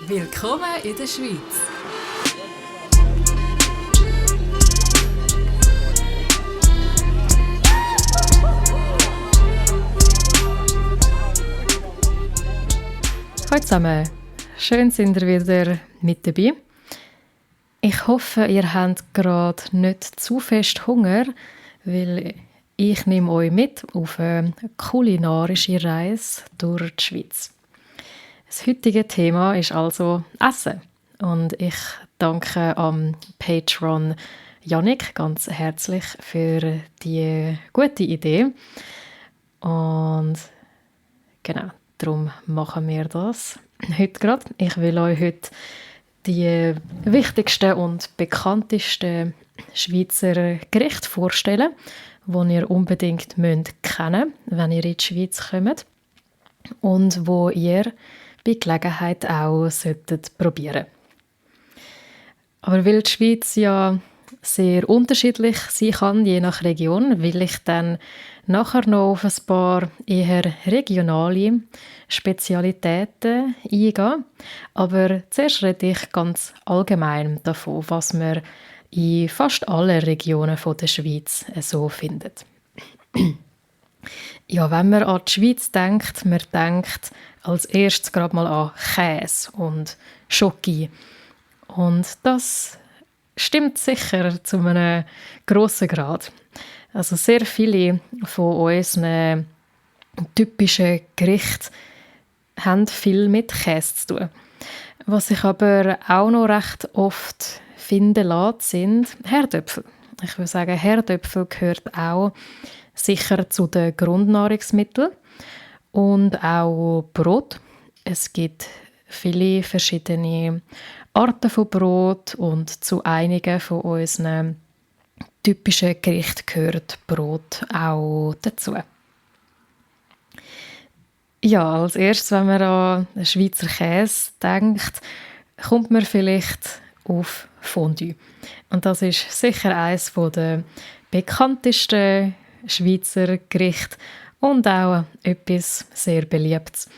Willkommen in der Schweiz. Hallo zusammen, schön sind ihr wieder mit dabei. Ich hoffe, ihr habt gerade nicht zu fest Hunger, weil ich nehme euch mit auf eine kulinarische Reise durch die Schweiz. Das heutige Thema ist also Essen. Und ich danke am Patron Jannik ganz herzlich für die gute Idee. Und genau, darum machen wir das heute gerade. Ich will euch heute die wichtigsten und bekanntesten Schweizer Gerichte vorstellen, die ihr unbedingt kennen müsst, wenn ihr in die Schweiz kommt. Und wo ihr bei Gelegenheit auch probieren solltet. Aber weil die Schweiz ja sehr unterschiedlich sein kann, je nach Region, will ich dann nachher noch auf ein paar eher regionale Spezialitäten eingehen. Aber zuerst rede ich ganz allgemein davon, was man in fast allen Regionen der Schweiz so findet. Ja, wenn man an die Schweiz denkt, man denkt als erstes gerade mal an Käse und Schoki. Und das stimmt sicher zu einem grossen Grad. Also sehr viele von unseren typischen Gerichten haben viel mit Käse zu tun. Was ich aber auch noch recht oft finden lässt, sind Herdöpfel. Ich würde sagen, Herdöpfel gehört auch sicher zu den Grundnahrungsmitteln und auch Brot. Es gibt viele verschiedene Arten von Brot und zu einigen von unseren typischen Gerichten gehört Brot auch dazu. Ja, als erstes, wenn man an den Schweizer Käse denkt, kommt man vielleicht auf Fondue. Und das ist sicher eines der bekanntesten Schweizer Gerichte und auch etwas sehr Beliebtes.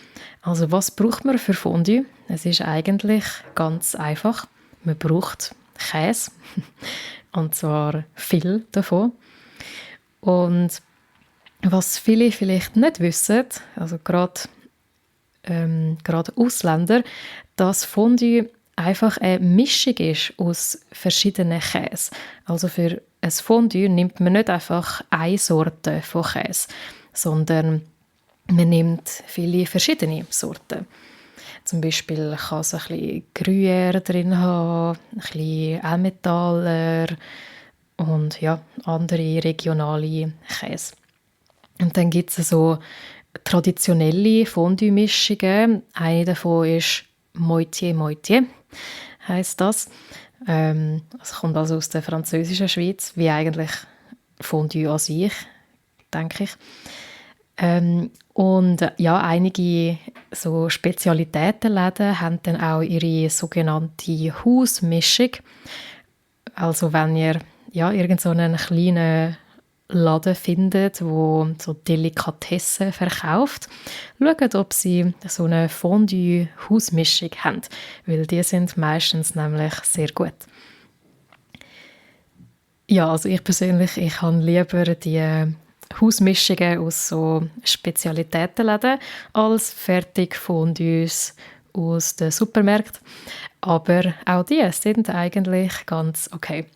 Also was braucht man für Fondue? Es ist eigentlich ganz einfach. Man braucht Käse, und zwar viel davon. Und was viele vielleicht nicht wissen, also gerade Ausländer, dass Fondue einfach eine Mischung ist aus verschiedenen Käse. Also für ein Fondue nimmt man nicht einfach eine Sorte von Käse, sondern man nimmt viele verschiedene Sorten. Zum Beispiel kann es ein bisschen Gruyère drin haben, ein bisschen Emmentaler und ja, andere regionale Käse. Und dann gibt es so traditionelle Fondue-Mischungen. Eine davon ist Moitié-Moitié, heisst das. Es kommt also aus der französischen Schweiz, wie eigentlich Fondue an sich, denke ich. Und ja, einige so Spezialitätenläden haben dann auch ihre sogenannte Hausmischung. Also wenn ihr ja, irgend so einen kleinen Laden findet, wo so Delikatessen verkauft, schaut, ob sie so eine Fondue-Hausmischung haben, weil die sind meistens nämlich sehr gut. Ja, also ich persönlich, ich habe lieber die Hausmischungen aus so Spezialitätenläden als Fertigfondues aus den Supermärkten. Aber auch die sind eigentlich ganz okay.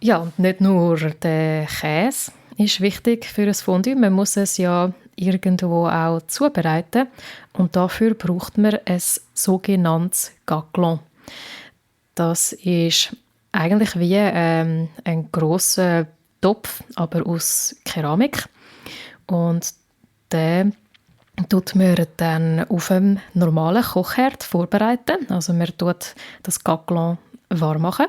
Ja, und nicht nur der Käse ist wichtig für ein Fondue. Man muss es ja irgendwo auch zubereiten. Und dafür braucht man ein sogenanntes Gaclon. Das ist eigentlich wie ein grosser Topf, aber aus Keramik. Und den tut man dann auf einem normalen Kochherd vorbereiten. Also man tut das Gaclon warm machen.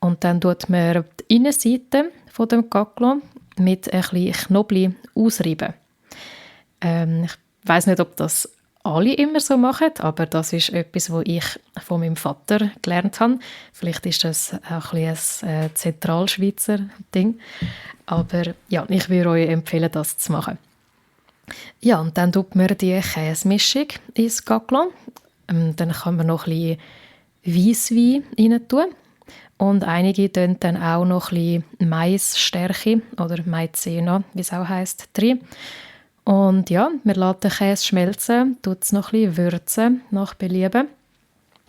Und dann tut man die Innenseite von dem Gaclon mit ein bisschen Knoblauch ausreiben. Ich weiss nicht, ob das alle immer so machen, aber das ist etwas, was ich von meinem Vater gelernt habe. Vielleicht ist das auch ein Zentralschweizer Ding. Aber ja, ich würde euch empfehlen, das zu machen. Ja, und dann tut man die Käsemischung ins Gaclon Dann kann man noch ein bisschen Weisswein rein tun. Und einige tun dann auch noch ein bisschen Maisstärke oder Maizena, wie es auch heisst, drin. Und ja, man lässt den Käse schmelzen, tut es noch ein bisschen würzen, nach Belieben.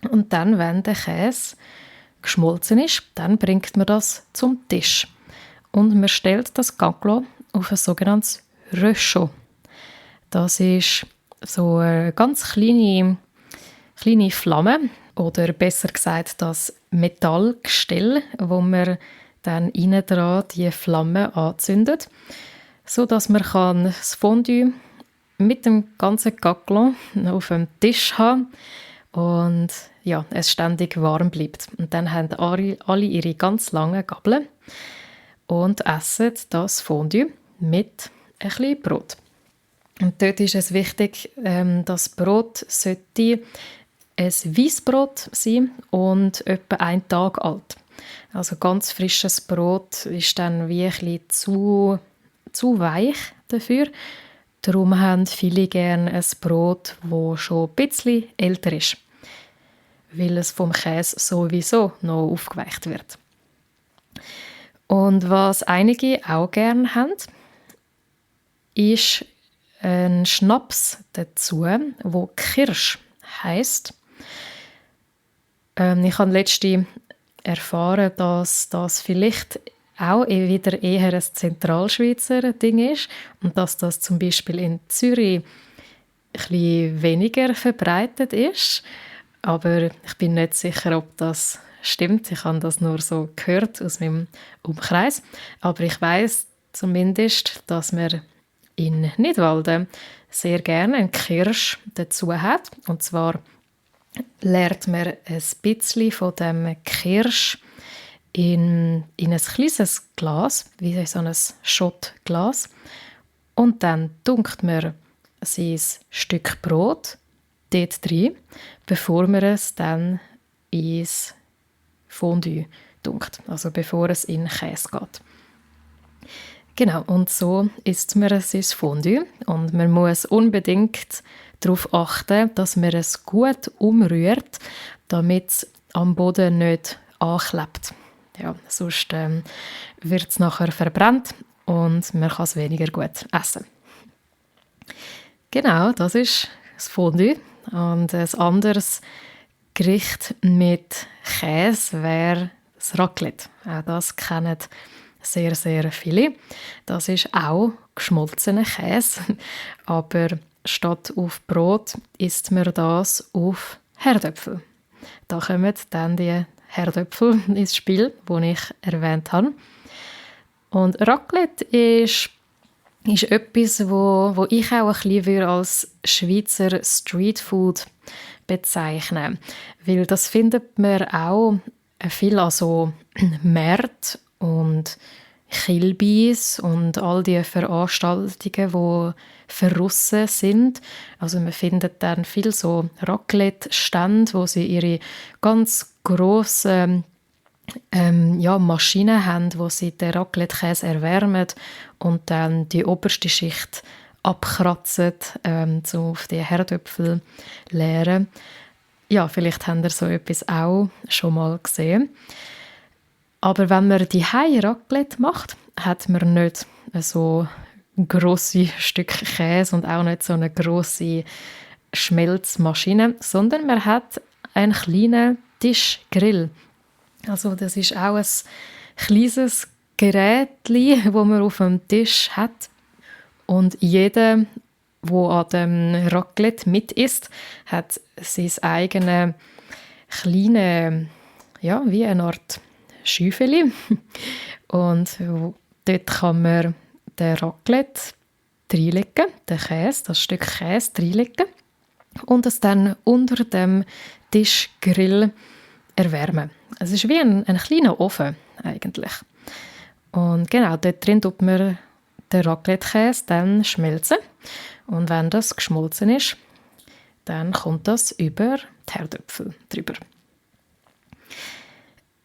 Und dann, wenn der Käse geschmolzen ist, dann bringt man das zum Tisch. Und man stellt das Gaglo auf ein sogenanntes Röscho. Das ist so eine ganz kleine Flamme, oder besser gesagt das Metallgestell, wo man dann innen dran die Flamme anzündet, sodass man das Fondue mit dem ganzen Gaglo auf dem Tisch haben und ja, es ständig warm bleibt. Und dann haben alle ihre ganz langen Gabeln und essen das Fondue mit ein bisschen Brot. Und dort ist es wichtig, das Brot sollte ein Weissbrot sein und etwa 1 Tag alt. Also ganz frisches Brot ist dann wie ein bisschen zu weich dafür. Darum haben viele gerne ein Brot, das schon ein bisschen älter ist, weil es vom Käse sowieso noch aufgeweicht wird. Und was einige auch gerne haben, ist ein Schnaps dazu, wo Kirsch heisst. Ich habe letztens erfahren, dass das vielleicht auch wieder eher ein Zentralschweizer Ding ist und dass das zum Beispiel in Zürich ein bisschen weniger verbreitet ist. Aber ich bin nicht sicher, ob das stimmt. Ich habe das nur so gehört aus meinem Umkreis. Aber ich weiß zumindest, dass man in Nidwalden sehr gerne einen Kirsch dazu hat. Und zwar leert man ein bisschen von dem Kirsch in ein kleines Glas, wie so ein Schottglas. Und dann tunkt man sein Stück Brot dort rein, bevor man es dann ins Fondue tunkt, also bevor es in den Käse geht. Genau, und so isst man sein Fondue. Und man muss unbedingt darauf achten, dass man es gut umrührt, damit es am Boden nicht anklebt. Ja, sonst wird es nachher verbrannt und man kann es weniger gut essen. Genau, das ist das Fondue. Und ein anderes Gericht mit Käse wäre das Raclette. Auch das kennen sehr, sehr viele. Das ist auch geschmolzener Käse, aber statt auf Brot isst man das auf Herdöpfel. Da kommen dann die Herdöpfel ins Spiel, die ich erwähnt habe. Und Raclette ist etwas, wo ich auch ein bisschen als Schweizer Streetfood bezeichnen würde. Weil das findet man auch viel an so Märkten und Kilbis und all die Veranstaltungen, die verrissen sind. Also man findet dann viel so Raclette-Stände, wo sie ihre ganz grossen Maschinen haben, wo sie den Raclette-Käse erwärmen und dann die oberste Schicht abkratzen, so auf die Herdöpfel leeren. Ja, vielleicht habt ihr so etwas auch schon mal gesehen. Aber wenn man die Raclette macht, hat man nicht so grosse Stücke Käse und auch nicht so eine grosse Schmelzmaschine, sondern man hat einen kleinen Tischgrill. Also das ist auch ein kleines Gerät, das man auf dem Tisch hat. Und jeder, der an dem Raclette mit isst, hat sein eigenes kleines, wie eine Art Schäufeli. Und dort kann man den Raclette reinlegen, den Käse, das Stück Käse reinlegen und es dann unter dem Tischgrill erwärmen. Es ist wie ein kleiner Ofen eigentlich. Und genau, dort drin tut man den Raclette-Käse dann schmelzen. Und wenn das geschmolzen ist, dann kommt das über die Herdöpfel drüber.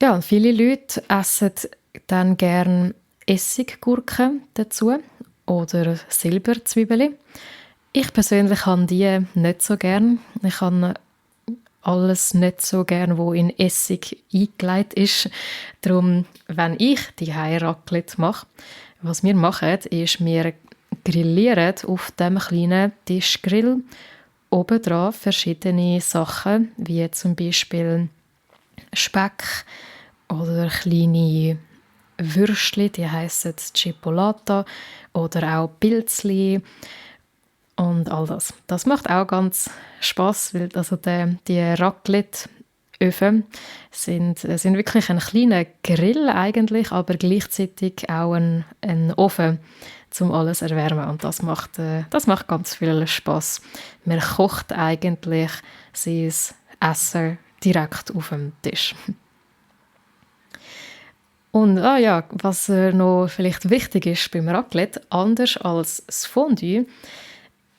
Ja, und viele Leute essen dann gerne Essiggurken dazu oder Silberzwiebeln. Ich persönlich habe die nicht so gern. Ich habe alles nicht so gern, wo in Essig eingelegt ist. Darum, wenn ich die Raclette mache, was wir machen, ist, wir grillieren auf dem kleinen Tischgrill obendran verschiedene Sachen, wie zum Beispiel Speck oder kleine Würstchen, die heissen Chipolata, oder auch Pilzli und all das. Das macht auch ganz Spass, weil also die Raclette-Öfen sind wirklich ein kleiner Grill eigentlich, aber gleichzeitig auch ein Ofen, um alles zu erwärmen. Und das macht ganz viel Spass. Man kocht eigentlich sein Essen direkt auf dem Tisch. Und was noch vielleicht wichtig ist beim Raclette, anders als das Fondue,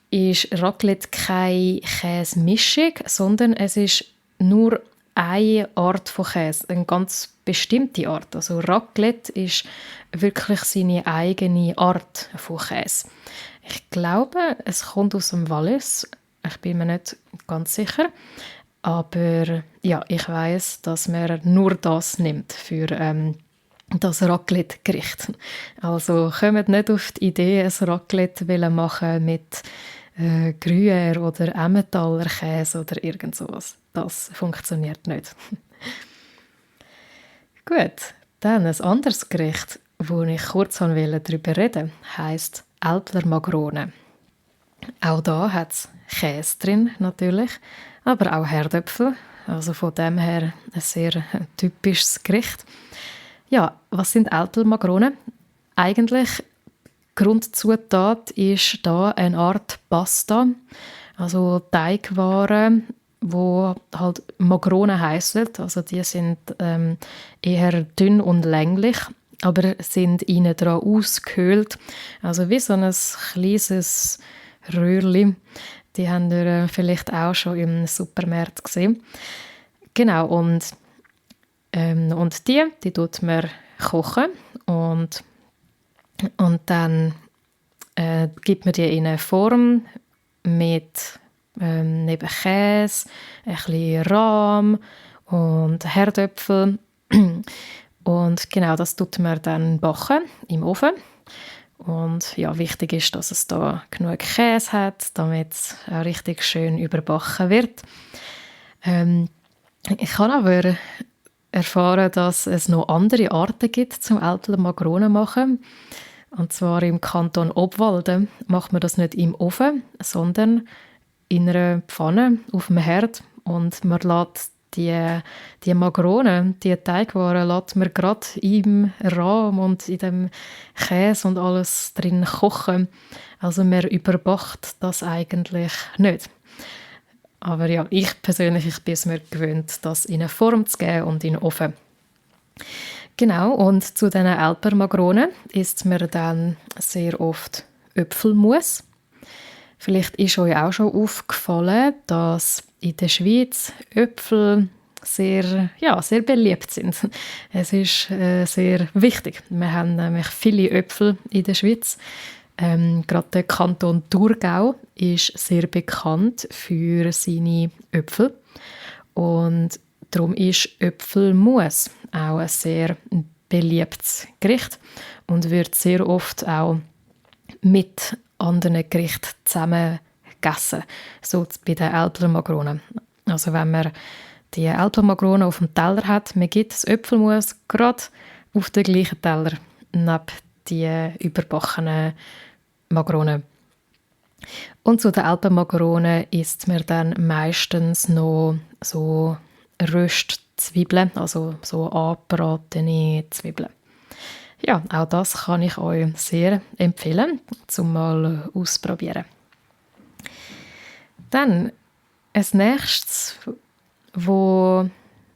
ist Raclette keine Käsemischung, sondern es ist nur eine Art von Käse, eine ganz bestimmte Art. Also Raclette ist wirklich seine eigene Art von Käse. Ich glaube, es kommt aus dem Wallis. Ich bin mir nicht ganz sicher. Aber ja, ich weiß, dass man nur das nimmt für das Raclette-Gericht. Also kommt nicht auf die Idee, ein Raclette machen mit Gruyère oder Emmentaler Käse oder irgend sowas. Das funktioniert nicht. Gut, dann ein anderes Gericht, wo ich kurz darüber reden wollte, heisst Älpler Magrone. Auch da hat es Käse drin, natürlich, aber auch Herdöpfel. Also von dem her ein sehr typisches Gericht. Ja, was sind Älpler Magrone? Eigentlich Grundzutat ist da eine Art Pasta, also Teigwaren, wo halt Magrone heissen. Also die sind eher dünn und länglich, aber sind innen dran ausgehöhlt. Also wie so ein kleines Röhrchen. Die haben ihr vielleicht auch schon im Supermarkt gesehen. Genau, und die tut man kochen und dann gibt man die in eine Form mit neben Käse, ein bisschen Rahm und Herdöpfel. Und genau, das tut man dann backen im Ofen. Und ja, wichtig ist, dass es da genug Käse hat, damit es auch richtig schön überbacken wird. Ich habe aber erfahren, dass es noch andere Arten gibt, zum Älpler Magrone machen. Und zwar im Kanton Obwalden macht man das nicht im Ofen, sondern in einer Pfanne auf dem Herd. Und man lässt die Magrone, die Teigwaren, lässt man gerade im Rahm und in dem Käse und alles drin kochen. Also man überbackt das eigentlich nicht. Aber ja, ich persönlich bin es mir gewöhnt, das in eine Form zu geben und in den Ofen. Genau, und zu diesen Älpler Magrone isst man dann sehr oft Äpfelmus. Vielleicht ist euch auch schon aufgefallen, dass in der Schweiz Äpfel sehr beliebt sind. Es ist sehr wichtig. Wir haben nämlich viele Äpfel in der Schweiz. Gerade der Kanton Thurgau ist sehr bekannt für seine Äpfel. Und darum ist Äpfelmus auch ein sehr beliebtes Gericht und wird sehr oft auch mit anderen Gerichten zusammen gegessen. So bei den Älpler Magrone. Also wenn man die Älpler Magrone auf dem Teller hat, man gibt das Äpfelmus gerade auf den gleichen Teller neben die überbackenen Magrone. Und zu den Älpler Magrone isst man dann meistens noch so Röstzwiebeln, also so angebratene Zwiebeln. Ja, auch das kann ich euch sehr empfehlen, zum mal ausprobieren. Dann ein nächstes, wo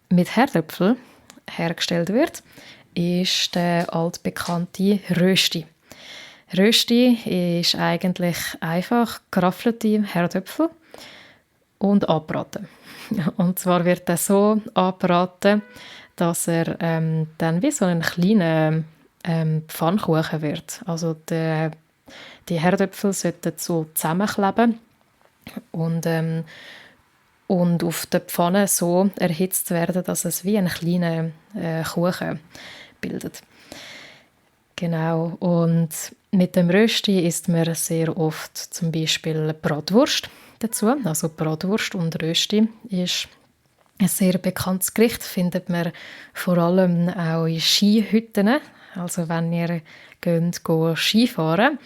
mit Herdöpfel hergestellt wird, ist der altbekannte Rösti. Rösti ist eigentlich einfach geraffelte Herdöpfel und angebraten. Und zwar wird er so angebraten, dass er dann wie so ein kleiner Pfannkuchen wird. Also die Herdöpfel sollten so zusammenkleben und und auf der Pfanne so erhitzt werden, dass es wie einen kleinen Kuchen bildet. Genau. Und mit dem Rösti isst man sehr oft zum Beispiel Bratwurst dazu. Also Bratwurst und Rösti ist ein sehr bekanntes Gericht, findet man vor allem auch in Skihütten. Also wenn ihr geht Skifahren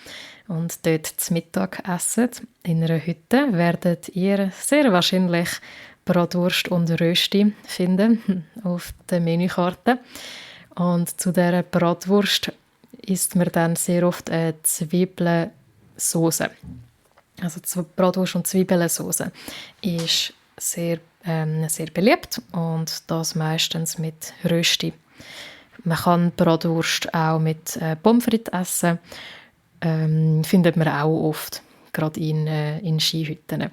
und dort zu Mittag essen in einer Hütte, werdet ihr sehr wahrscheinlich Bratwurst und Rösti finden auf der Menükarte. Und zu dieser Bratwurst isst man dann sehr oft eine Zwiebelsauce. Also Bratwurst und Zwiebelsauce ist sehr beliebt und das meistens mit Rösti. Man kann Bratwurst auch mit Pommes frites essen. Findet man auch oft, gerade in Skihütten.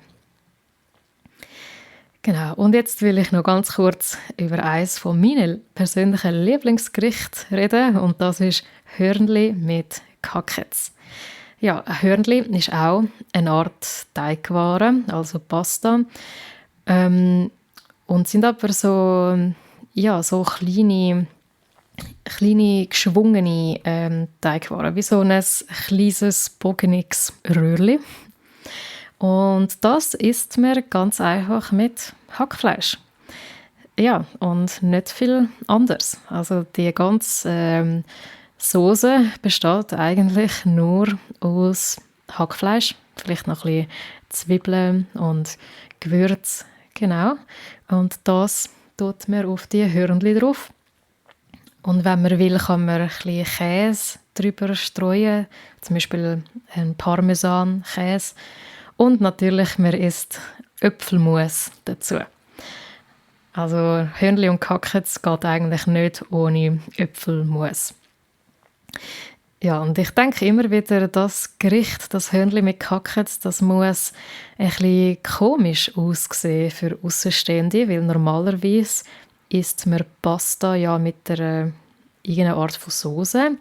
Genau, und jetzt will ich noch ganz kurz über eines von meinen persönlichen Lieblingsgerichten reden und das ist Hörnli mit Kakets. Ja, ein Hörnli ist auch eine Art Teigware, also Pasta. Und sind aber so kleine geschwungene Teigwaren, wie so ein kleines, bogeniges Röhrli. Und das isst man ganz einfach mit Hackfleisch. Ja, und nicht viel anders. Also die ganze Soße besteht eigentlich nur aus Hackfleisch, vielleicht noch ein bisschen Zwiebeln und Gewürz, genau. Und das tut man auf die Hörnli drauf. Und wenn man will, kann man ein bisschen Käse drüber streuen, zum Beispiel einen Parmesan-Käse. Und natürlich, man isst Äpfelmus dazu. Also Hörnli und Kakets geht eigentlich nicht ohne Äpfelmus. Ja, und ich denke immer wieder, das Gericht, das Hörnli mit Kakets, das muss ein bisschen komisch aussehen für Aussenstehende, weil normalerweise isst man Pasta ja mit irgendeiner Art von Soße.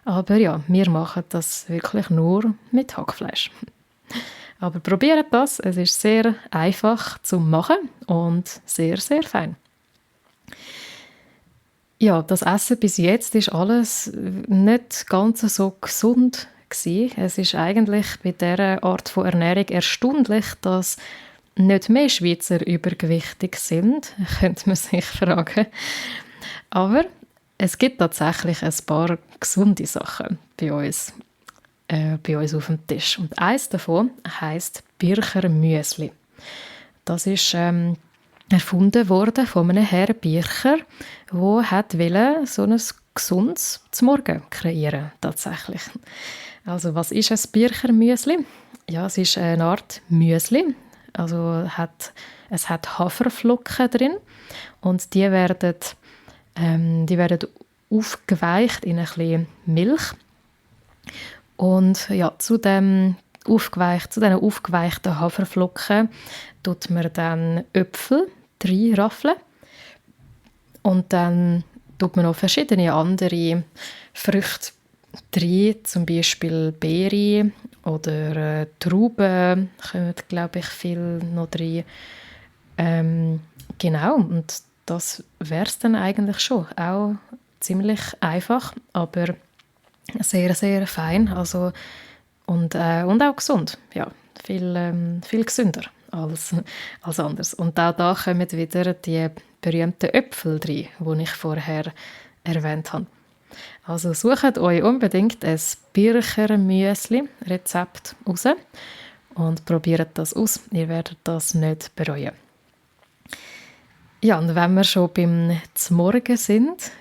Aber ja, wir machen das wirklich nur mit Hackfleisch. Aber probiert das, es ist sehr einfach zu machen und sehr, sehr fein. Ja, das Essen bis jetzt ist alles nicht ganz so gesund gewesen. Es ist eigentlich bei dieser Art von Ernährung erstaunlich, dass nicht mehr Schweizer übergewichtig sind, könnte man sich fragen. Aber es gibt tatsächlich ein paar gesunde Sachen bei uns auf dem Tisch. Und eins davon heisst Bircher Müsli. Das ist erfunden worden von einem Herrn Bircher, der so ein gesundes Zmorgen kreieren tatsächlich. Also was ist ein Bircher Müsli? Ja, es ist eine Art Müsli. Also es hat Haferflocken drin und die werden aufgeweicht in ein bisschen Milch. Und ja, zu diesen aufgeweichten Haferflocken tut man dann Äpfel reinraffeln. Und dann tut man noch verschiedene andere Früchte rein, zum Beispiel Beeren oder Trauben kommen, glaube ich, viel noch rein. Genau, und das wäre es dann eigentlich schon. Auch ziemlich einfach, aber sehr, sehr fein. Also, und auch gesund. Ja, viel gesünder als anders. Und auch da kommen wieder die berühmten Äpfel rein, die ich vorher erwähnt habe. Also sucht euch unbedingt ein Bircher Müsli-Rezept raus und probiert das aus. Ihr werdet das nicht bereuen. Ja, und wenn wir schon beim Zmorgen sind,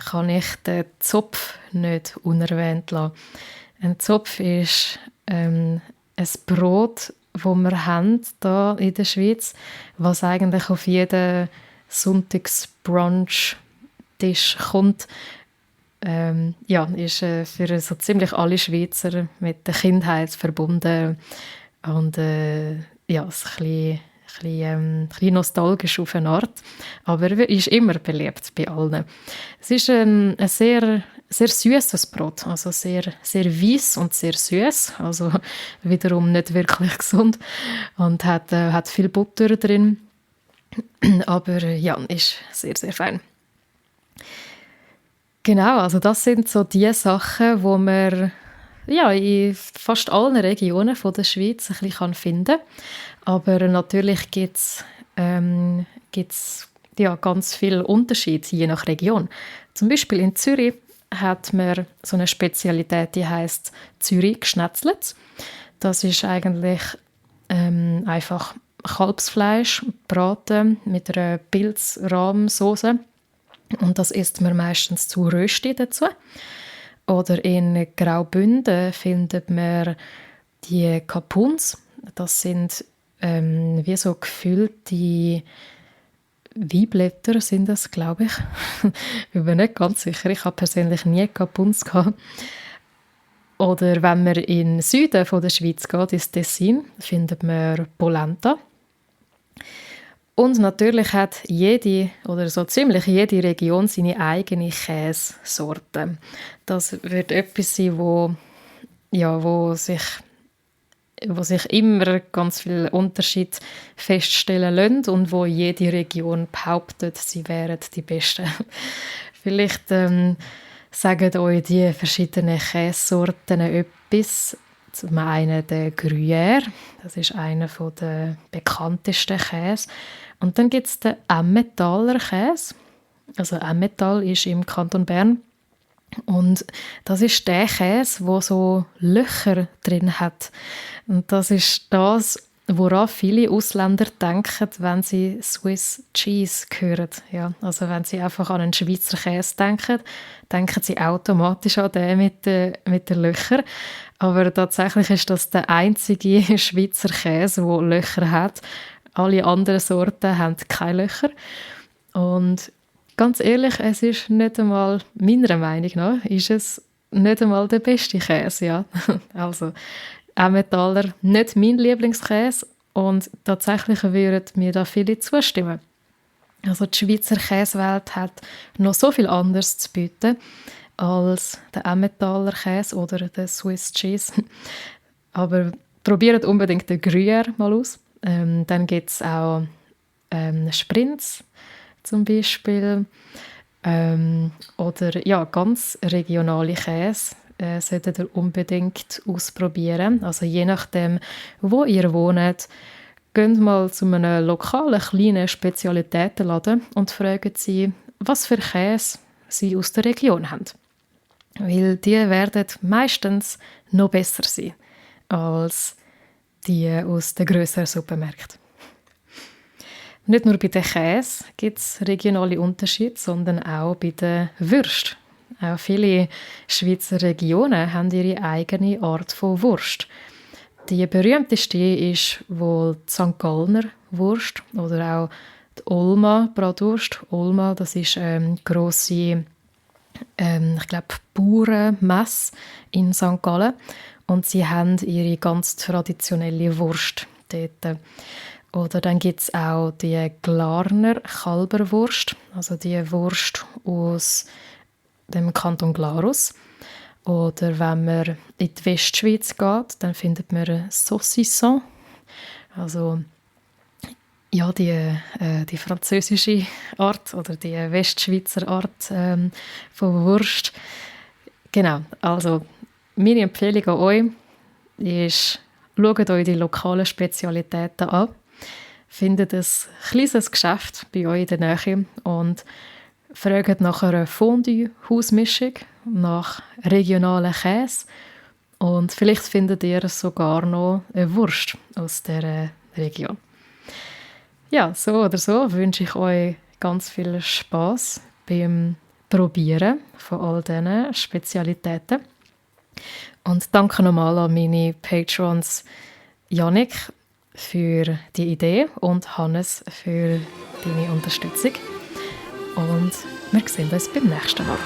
kann ich den Zopf nicht unerwähnt lassen. Ein Zopf ist ein Brot, das wir haben hier in der Schweiz, was eigentlich auf jeden Sonntagsbrunch-Tisch kommt. Ist für so ziemlich alle Schweizer mit der Kindheit verbunden und ist ein bisschen nostalgisch auf eine Art, aber ist immer beliebt bei allen. Es ist eine sehr sehr süßes Brot, also sehr, sehr weiss und sehr süß, also wiederum nicht wirklich gesund und hat viel Butter drin, aber ja, ist sehr, sehr fein. Genau, also das sind so die Sachen, wo man ja, in fast allen Regionen von der Schweiz ein bisschen finden kann. Aber natürlich gibt's ja, ganz viel Unterschied je nach Region. Zum Beispiel in Zürich hat man so eine Spezialität, die heißt Zürich geschnetzelt. Das ist eigentlich einfach Kalbsfleisch braten mit einer Pilzrahmsauce. Und das isst man meistens zu Rösti dazu. Oder in Graubünden findet man die Capuns. Das sind wie so gefüllte Weinblätter sind das, glaube ich. Ich bin nicht ganz sicher. Ich habe persönlich nie Capuns gehabt. Oder wenn man in den Süden von der Schweiz geht, ins Tessin, findet man Polenta. Und natürlich hat jede oder so ziemlich jede Region seine eigene Käsesorte. Das wird etwas sein, wo sich immer ganz viel Unterschied feststellen lässt und wo jede Region behauptet, sie wären die Besten. Vielleicht sagen euch die verschiedenen Käsesorten etwas. Zum einen der Gruyère, das ist einer der bekanntesten Käse. Und dann gibt es den Emmentaler Käse. Also Emmental ist im Kanton Bern. Und das ist der Käse, der so Löcher drin hat. Und das ist das, woran viele Ausländer denken, wenn sie Swiss Cheese hören. Ja, also wenn sie einfach an einen Schweizer Käse denken, denken sie automatisch an den mit den Löchern. Aber tatsächlich ist das der einzige Schweizer Käse, der Löcher hat. Alle anderen Sorten haben keine Löcher. Und ganz ehrlich, es ist nicht einmal, meiner Meinung nach, ist es nicht einmal der beste Käse. Ja. Also Emmentaler nicht mein Lieblingskäse und tatsächlich würden mir da viele zustimmen. Also die Schweizer Käsewelt hat noch so viel anderes zu bieten als der Emmentaler Käse oder der Swiss Cheese. Aber probiert unbedingt den Gruyère mal aus. Dann gibt es auch Sprinz zum Beispiel. Oder ja, ganz regionale Käse solltet ihr unbedingt ausprobieren. Also je nachdem, wo ihr wohnt, geht mal zu einem lokalen kleinen Spezialitätenladen und fragt sie, was für Käse sie aus der Region haben. Weil die werden meistens noch besser sein als die aus den grösseren Supermärkten. Nicht nur bei den Käse gibt es regionale Unterschiede, sondern auch bei den Würsten. Auch viele Schweizer Regionen haben ihre eigene Art von Wurst. Die berühmteste ist wohl die St. Gallner Wurst oder auch die Olma Bratwurst. Olma, das ist grosse, ich glaube, Bauernmesse in St. Gallen. Und sie haben ihre ganz traditionelle Wurst dort. Oder dann gibt es auch die Glarner Kalberwurst, also die Wurst aus dem Kanton Glarus. Oder wenn man in die Westschweiz geht, dann findet man Saucisson, also ja, die französische Art oder die Westschweizer Art von Wurst. Genau, also meine Empfehlung an euch ist, schaut euch die lokalen Spezialitäten an, findet ein kleines Geschäft bei euch in der Nähe und fragt nach einer Fondue-Hausmischung, nach regionalen Käse und vielleicht findet ihr sogar noch eine Wurst aus dieser Region. Ja, so oder so wünsche ich euch ganz viel Spass beim Probieren von all diesen Spezialitäten. Und danke nochmal an meine Patrons Jannik für die Idee und Hannes für deine Unterstützung. Und wir sehen uns beim nächsten Mal.